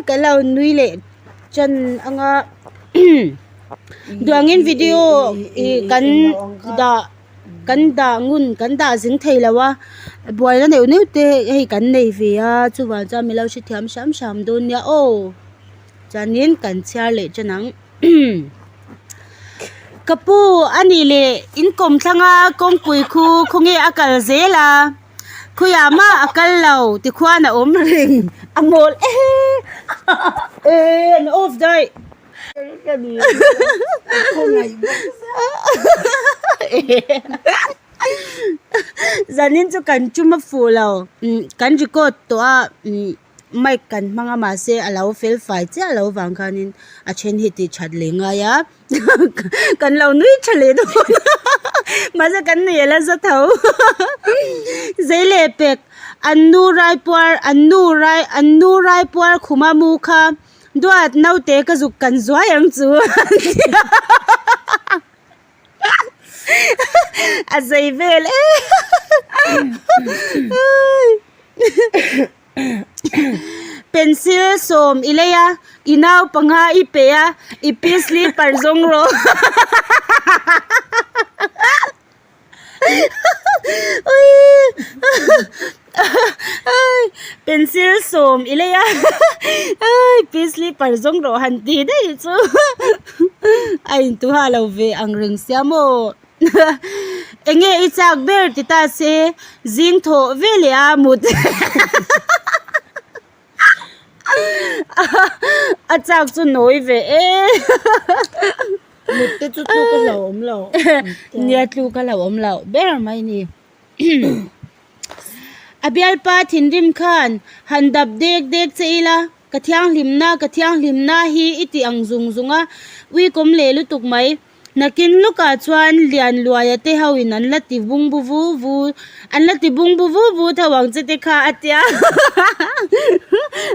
Kan lo nui leh chan anga duangin video ih kan dah kan dah ngun kan dah zing thei lo a buaina neuh neuh te hei kan nei ve a chuvang chuan min lo hrethiam hram hram dawn nia aw chuanin kan chhiar leh tan ang. Ka pu a nih leh in kawm thlanga kawngpui khu khawnge a kal zel a khawiah mah a kal lo tikhuan a awm reng a mawl eh eh an off daih zanin chu kan tum a fuh lo kan record tawh a. Mic kan hmang a mahse a lo fel fai chiah lo vang khanin a then hi tih that leh ngai a kan lo nui tha leh dawn a mahse kan nui a la za tho zei leh pek an nu raipuar an nu rai an nu raipuar khuma mu kha duat naute ka zuk kan zuai ang chu a zei vel em Pencil sawm i lei a, i nau panga i pe a, i pi slipper zawng rawh. Pencil sawm i lei a, i pi slipper zawng rawh han ti daih chu a intuha lo ve ang reng sia maw. Enge i chak ber ti ta se zing thawh ve leh a mut a chak chu nawi ve e Mut te chu tluk a hlauhawm lo. Nia tluk a hlauhawm loh ber mai ni. A bialpa thinrim khan han dap dek dek che ila ka thianghlimna ka thianghlimna hi i ti ang zung zung a uikawm leh lutuk mai. Nakin lukah chuan lian luaia te ho in an la ti bung bu vu vu an la ti bung bu vu vu tho ang che te kha a tia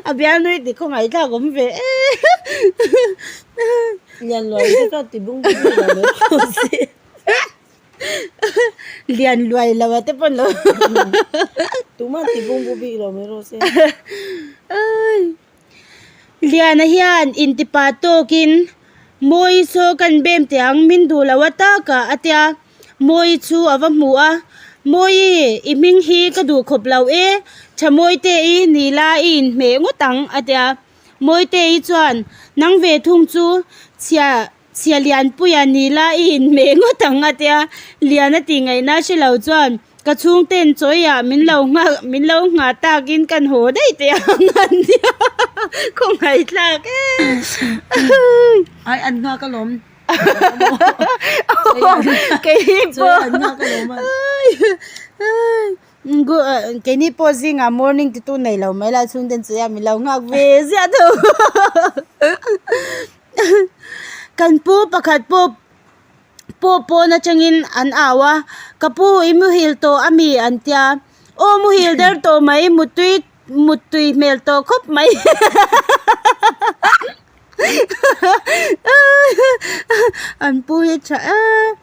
a bialnui ti khawngaih thlak awm ve e Lian luai te kha ti bung bu vu lo mai tawh se Lian luai lo a te pawn lo Tumah ti bung bu bik lo mai rawh se Liana hian intipa tawkin Mawi saw kan bem teh ang min duh lo a taka a tia Mawi chu a va hmu a Mawi i hming hi ka duh khawp lo e tha Mawite i ni la i inhmeh ngawt ang a tia Mawite i chuan nang ve thung chu chhia Chhia Lianpuia ni la i inhmeh ngawt ang a tia Liana tih ngaihna hre lo chuan ka chhungten chawiah min lo nghak min lo nghah takin kan haw daih teh ang an tia khawngaihthlak e Ai an nghak alawm Keini pawh Chawi an nghak alawm a Keini pawh zingah morning titu nei lo mai la chhungten chawiah min lo nghak ve ziah tho. Kan pu pakhat pawh pawh pawn atangin an au a ka pu i muhil tawh a mi an tia aw muhil der tawh mai muttui muttui hmel tawh khawp mai an pu hi tha em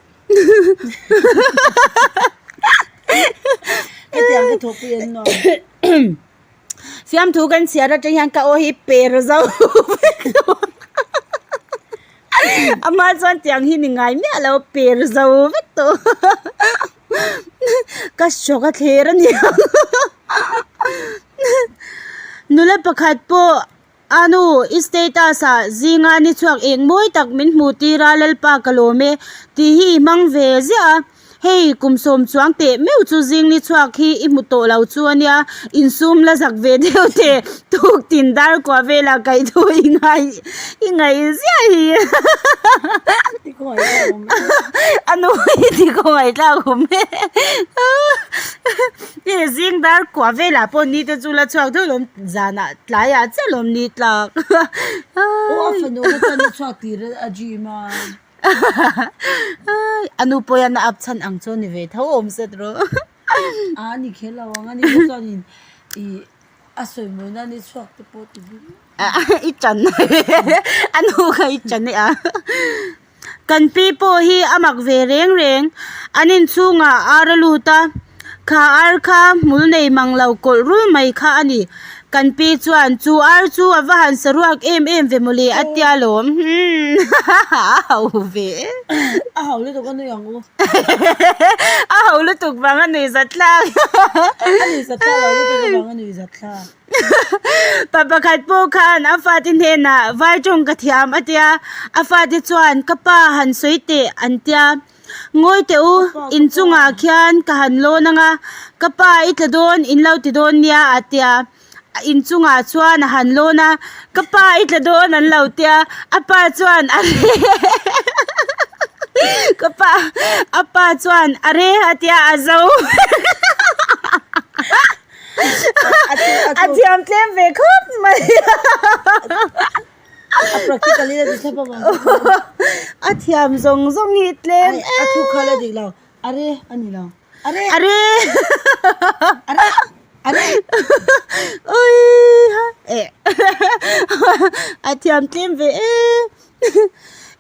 hetiang ka thawhpui an nuam. Fiamthu kan chhiar atang hian ka aw hi per zo vek lo amah chuan tiang hi ni ngai miah lo per zo vek tawh ka hrawk a thler a nia nula pakhat pawh a nu i status ah zinga ni chhuak eng mawi tak min hmuh tir a lalpa ka lawm e tih hi i hmang ve ziah a. Hei kum sawm chuang teh meuh chu zing ni chhuak hi i hmu tawh lo chu a nia, insum la zak ve deuh teh tuk tin dar kuah velah kaih thu i ngai i ngaih ziah hi a nu hi ti khawngaih tlak awm e hei zing dar kuah velah pawh ni te chu la chhuak deuh lawm zanah tlaiah chiah lawm ni tlak. Aw a fanu kha chuan ni chhuak tir a dream a. A nu pawh hian a up chhan ang chu a ni ve tho awm set rawh. A ni kher lo ang a ni pawh chuanin ih a sawi mawina ni chhuak te pawh ti bik. I chan a nu kha i chan e a. Kan pi pawh hi a mak ve reng reng an inchhungah ar a lut a, kha ar kha hmul nei mang lo kawlh rul mai kha a ni. Kan pi chuan chu ar chu a va han saruak em em ve mawle a tia lawm. Humm a ho ve e. A ho lutuk a nui ang u. A ho lutuk vang a nui zat thlak. A nui zat thlak lo lutuk avang a nui zat thlak. Pa pakhat pawh khan a fate hnenah vai tawng ka thiam a tia, a fate chuan ka pa han sawi teh an tia. Ngawi teh u, inchungah khian ka han lawn ang a, ka pa i tla dawn in lo ti dawn nia a tia, inchungah chuan a han lawn a, ka pa i tla dawn an lo tia, a pa chuan a re ka pa a pa chuan a re a tia a zo. A thiam tlem ve khawp mai. A practical in a ti thlap avang A thiam zawng zawng hi tlem em. A thu kha la dik lo. Are a ni lo. Are. Are. Are. Are. Ui ha. Eh. A thiam tlem ve em.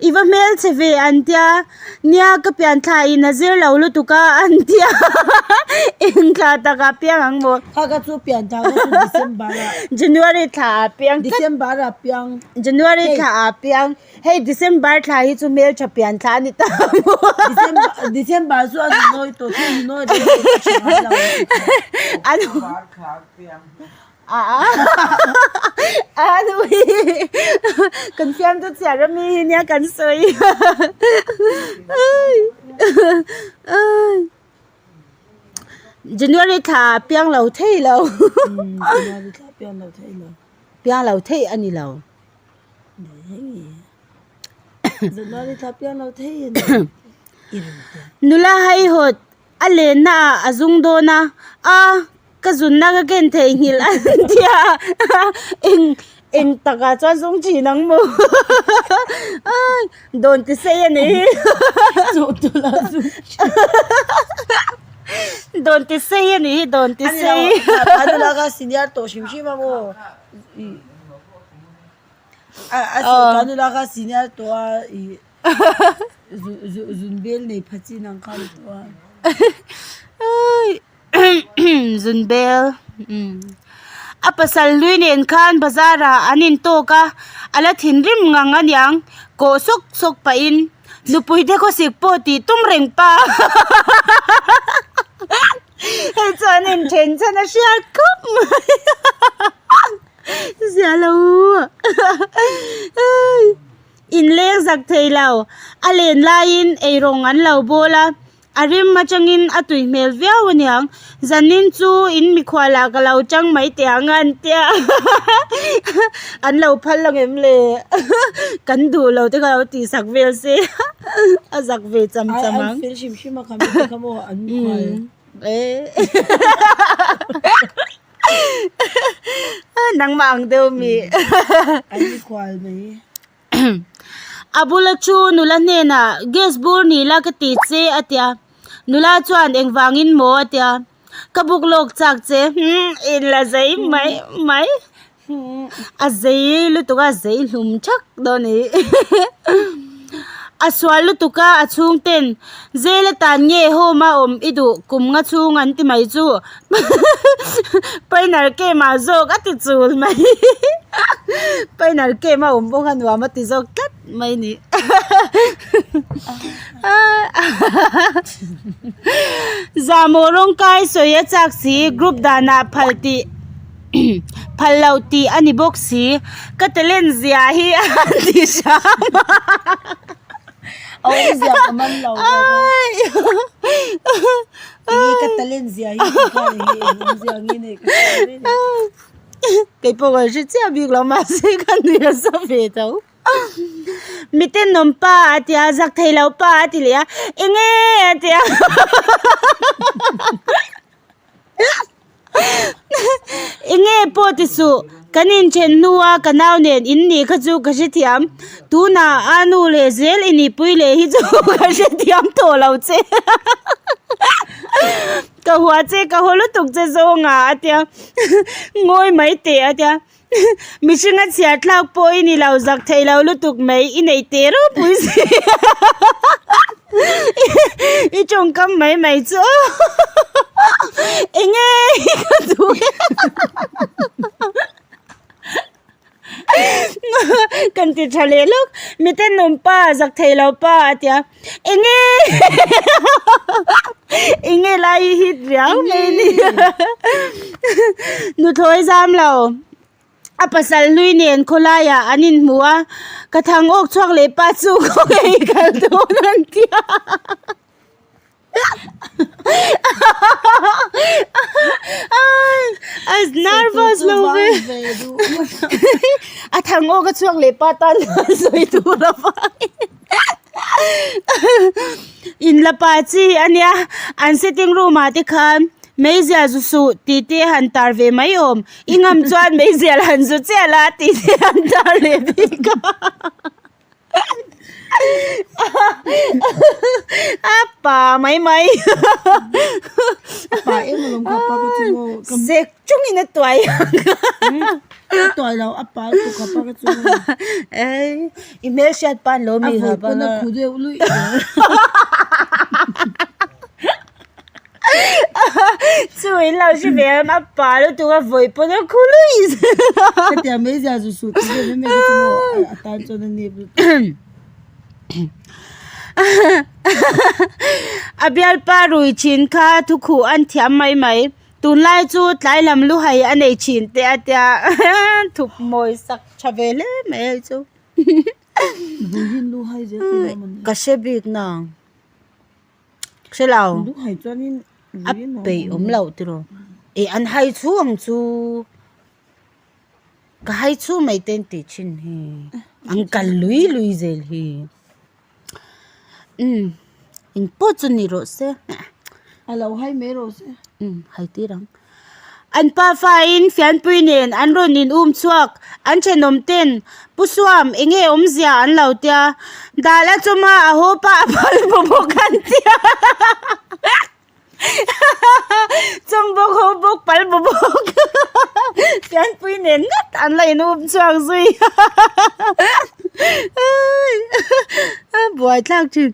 I va hmel che ve an tia, nia ka pian thla in a zir lo lutuk a an tia eng thla tak ah piang ang maw? Kha ka chu pian thla ka chu December ah. January thla ah piang tlat. December ah piang. January thla ah piang, hei December thla hi chu hmeltha pian thla a ni ta maw? December December chu a nunawi tawh chu nunawi tawh chu ka hre ngai lo. October thla ah piang. Kan fiam chu chhiar a mi hi nia kan sawi January thla ah piang lo thei lo piang lo thei a ni lo nula haihawt A lenna ah a zung dawn a, a ka zunna ka ken theihnghilh an tia eng eng takah chuan zung thin ang maw ai dawn ti sei a ni hi dawn ti sei a ni hi dawn ti sei a nula kha senior tawh hrim hrim a maw a nula kha senior tawh a ih. Zun bel nei pha chin ang kha ni tawh a. Zun bel a pasal hlui nen khan bazar ah an in tawk a a la thinrim ngang aniang kawh sawk sawk pahin nupui te khawsik pawh tih tum reng pa hei chuan in then chhan a hriat khawp mai zia lo. Inleng zak thei lo. A len laiin eirawng an lo bawl a, a rim atangin a tui hmel viau aniang. Zanin chu in mikhualah ka lo chang mai teh ang a an tia an lo phal ang em le kan duh lo te kha lo tih sak vel se a zak ve cham cham ang. An fel hrim hrim a kha mi te kha maw an mikhual. Nangmah ang deuh mi. An mikhual mai. A bula chu nula hnenah gas bur ni la ka ti che a tia. Nula chuan engvangin maw a tia. Ka buk lawk chak che hmm in la zei mai mai. A zei lutuk a zei hlum thak dawn a ni. A sual lutuk a a chhung ten Jail atan nge home a awm i duh kum nga chhung an ti mai chu Painal camp ah zawk a ti chul mai Painal camp a awm bawk a nuam a ti zawk tlat mai a ni Zahmawh rawng kai sawi a chak si group danah phal tih Phal loh tih a ni bawk si. Ka talent zia hi a ti hram a. A awmzia ka man lo bawk a. Enge ka talent zia hi tih kha enge eng awmzia nge nei ka hre lo reng a. Kei pawh ka hre chiah bik lo mahse ka nui nasa ve tho. Miten awm pa a ti a, zak thei lo pa a ti leh a, enge a ti a. Enge pawh ti suh, kan inthen hnua ka nau nen in nih kha chu ka hrethiam, tunah a nu leh zel i nihpui leh hi chu ka hrethiam tawh lo che ka hua che ka haw lutuk che zawnga a tia ngawi mai teh a tia. Mihring a chhiar thlak pawh i ni lo zak thei lo lutuk mai i nei teh ropui si i tawngkam mai mai chu enge ka duh e. Kan ti tha leh lawk miten awm pa zak thei lo pa a tia enge enge lai hi hit riau mai a ni nuthlawi zam lo a pasal hlui nen khawlaiah an inhmu a ka thang awk chhuak leh pa chu khawnge i kal dawn an tia. A nervous lo ve a thang awk a chhuak leh pa tan sawi tur a vang in la pa chi a nia an sitting room ah te khan meizial zu suh tih te han tar ve mai awm i ngam chuan meizial han zu chiah la tih te han tar leh bik a. A pa mai mai A pa em alawm kha pa ka chu maw ka Zek chungin a tuai A tuai lo a pa tu kha pa ka chu maw Ei i hmelhriat pa an lo mi A vawi pawn a khu deuh luih Chu in lo hre ve em a pa lutuk a vawi pawn a khu luih zel a. Hetiang mai zia zu suh tih vel mai mai chu maw a tan chuan a nep lutuk. A bialpa rui thin kha thukhuh an thiam mai mai. Tunlai chu tlai lam luhai a nei thin te a tia thup mawi sak tha ve hle mai hei chu. Ka hre bik nang. Hre lo. A peih awm loh tiraw. Ih an hai chhu ang chu. Ka hai chhu mai te an tih thin hi. An kal lui lui zel hi. Umm engpawh chu ni rawh se. A lo hai mai rawh se. Umm hai tir ang. An pa fain fianpui nen an rawn in um chhuak. An thenawm ten, Pu Suam, enge awmzia an lo tia. Dal a chawm a, a haw pah a phal bu bawk an tia. Chawm bawk haw bawk pal bu bawk. Fianpui nen ngat an la in um chhuak zui. Buaithlak thin.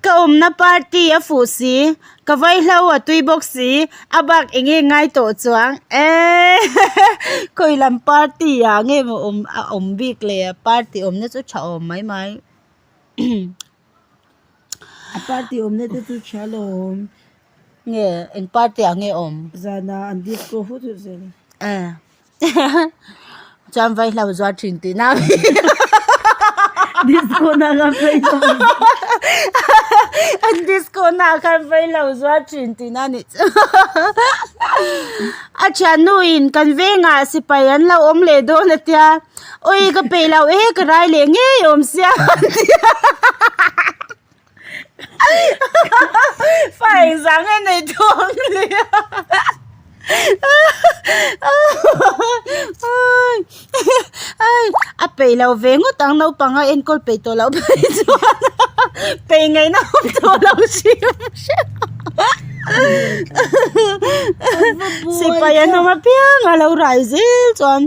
Ka awmna party a fuh si, ka vaihlo a tui bawk si, a bak enge ngai tawh chuang eee khawi lam party ah nge maw awm a awm bik le party awmna chu tha awm mai mai. A party awmna te chu tha lawm. Nge eng party ah nge awm? Zana an disco hut hut zel. Eh chuan vaihlo zuar thin tih na ami Disco na khan vaihlo An disco na khan vaihlo zuar thin tih na nih chu A thiannu in kan vengah sipai an lo awm leh dawn a tia awi ka peih loh e ka rai leh ngei awm sia an tia. Fa engzah nge nei tawh ang le a peih lo ve ngawt ang naupang a enkawl peih tawh loh phei chuan peih ngaihna awm tawh lo hrim hrim sipai an awm apiang a lo rai zel chuan.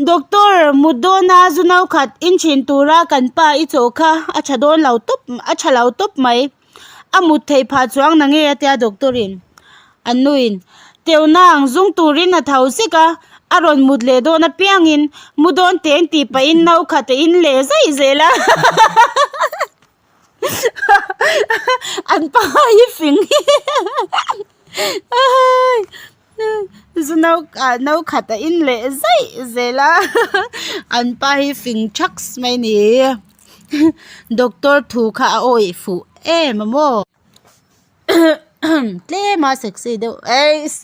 Doctor mut dawna zu no khat in thin tura kan pa i chaw kha a tha dawn lo tawp a tha lo tawp mai a mut theih phah chuang na nge a tia doctor in an nu in teuh nang zung turin a tho zek a a rawn mut leh dawn apiangin mu dawn teng tih pahin no khat a in leh zaih zel a. An pa hi fing zu no ah no khat a in leh zaih zel a an pa hi fing thaks mai a ni doctor thu kha a awih fuh em a maw tlem a sexy deuh eis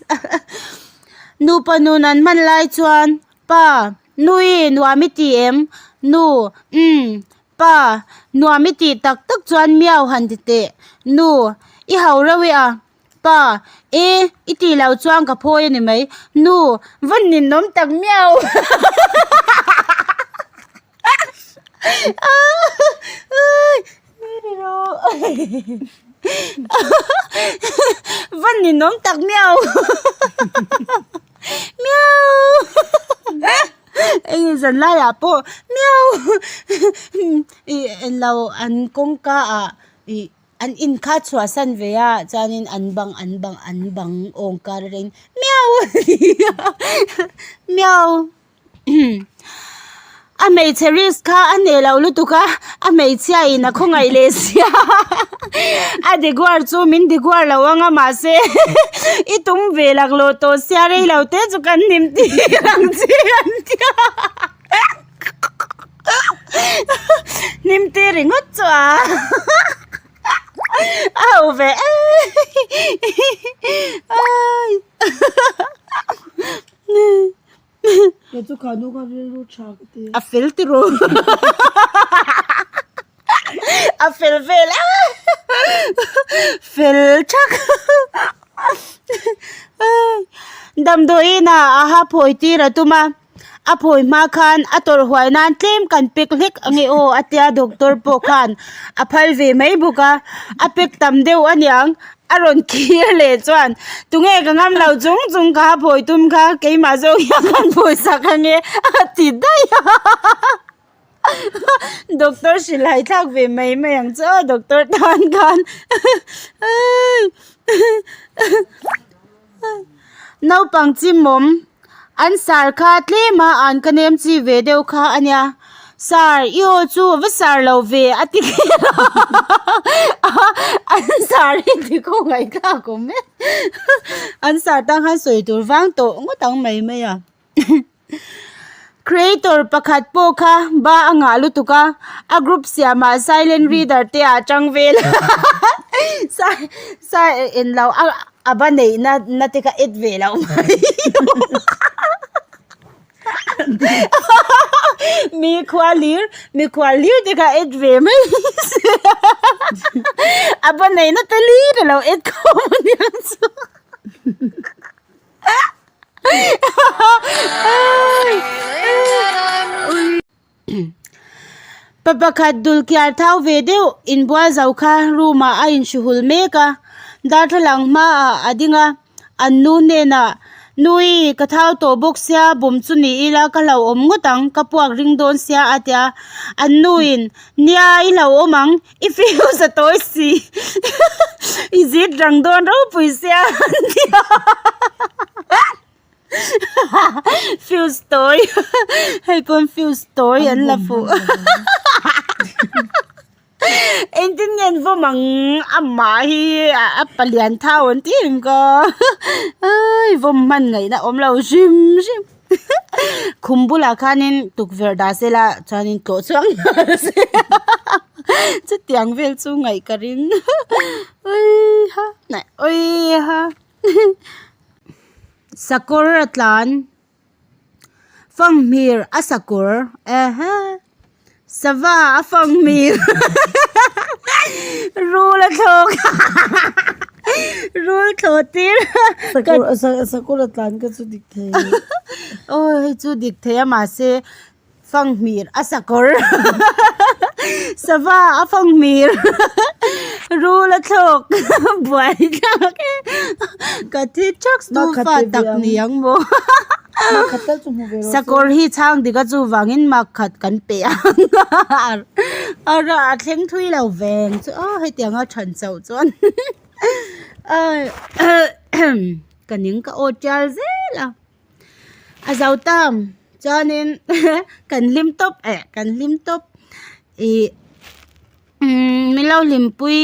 nupa nun an hman lai chuan pa nui nuam i ti em nu umm Pa, nuam i tih tak tak chuan miau han ti teh. Nu, i ho reuh i a. Pa, e, i tih loh chuan ka phawi a ni mai. Nu, va ninawm tak miau. Va ninawm tak miau. Miau. Eng zan laiah pawh miau ih englo an kawngka ah ih. An in kha chhuahsan ve a chuanin an bang an bang an bang awng kar atangin miau a ti a miau a hmeichhe risk kha a hneh loh lutuk a a hmeichhia in a khawngaih leh sia a diguar chu min diguar lo ang a mahse i tum ve laklawh tawh sia rei lo te chu kan hnim tir ang che an ti a. Hnim te ringawt chu a a ho ve ai Kei chu kha nu kha rilru tha ka ti. A fel tiraw a fel vel a fel thak damdawiin ah a ha phawi tir a tum a. A phawi hma khan a tawrh huai nan tlem kan pek hlek ange aw a tia doctor pawh khan a phal ve mai bawk a a pek tam deuh aniang a rawn khir leh chuan tunge ka ngam lo chung chung kha a phawi tum kha keimah zawk hian kan phawi sak ange a ti daih a. Doctor hrilhai thlak ve mai mai ang chu aw doctor tan khan naupang chimawm an sar kha tlem a an ka nem chi ve deuh kha a nia sar i aw chu a va sar lo ve a ti kher a an sar hi ti khawngaih thlak awm e an sar tan khan sawi tur vang tawh ngawt ang mai mai a. Creator pakhat pawh kha ba a ngah lutuk a, a group siamah silent reader te ah tang vel a sai en lo a a ba neihna na te kha et ve loh mai mi khua hlir mi khua hlir te kha et ve mai a ba neihna te hlir a lo et khawm aniang chu. Pa pakhat dul kiar thau ve deuh inbual zo kha room ah a inhruhul mek a darthlalang hmaah a ding a an nu hnenah nui ka thau tawh bawk sia bawm chu ni ila ka hlauhawm ngawt ang ka puak ring dawn sia a tia an nuin nia i hlauhawm ang I fuse a tawi si i zit rang dawn ropui sia an ti a fuse tawi hei pawn fuse tawi an la fuh engtin nge an vawm ang amah hi a palian thau an ti em ka vawm hman ngaihna awm lo hrim hrim. Khum bulah khanin tukverh dah sela chuanin tlawh chuang nghal se chutiang vel chu ngaih ka ring awii ha awii ha sakawr a tlan fanghmir a sakawr ehe sava a fanghmir rul a thlawk rul thlawh tir sakawr a tlan ka chu dik thei aw hei chu dik thei a mahse fanghmir a sakawr sava a fanghmir rul a thlawk buai thlak e ka thi thak tu fa tak ni ang maw. Sakawr hi chhang dik a chuvangin mark khat kan pe ang a a thleng thui lo veng chu aw hetianga than chauh chuan ka ning ka aw tial zel a a zo tam chuanin kan hlim tawp eh kan hlim tawp ih. Umm min lo hlimpui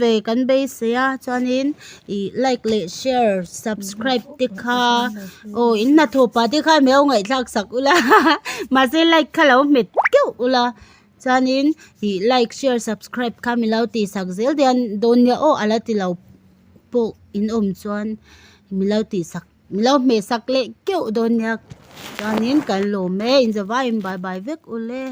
ve kan beisei a chuanin ih like leh share subscribe te kha aw in hnathawh pah te khan min lo ngaihthlak sak ula mahse like kha lo hmet keuh ula chuanin ih like share subscribe kha min lo tih sak zel dawn dawn nia aw a la ti lo pawh in awm chuan min lo tih sak min lo hmeh sak leh keuh dawn nia chuanin kan lawm e in zavaiin bye bye vek ule.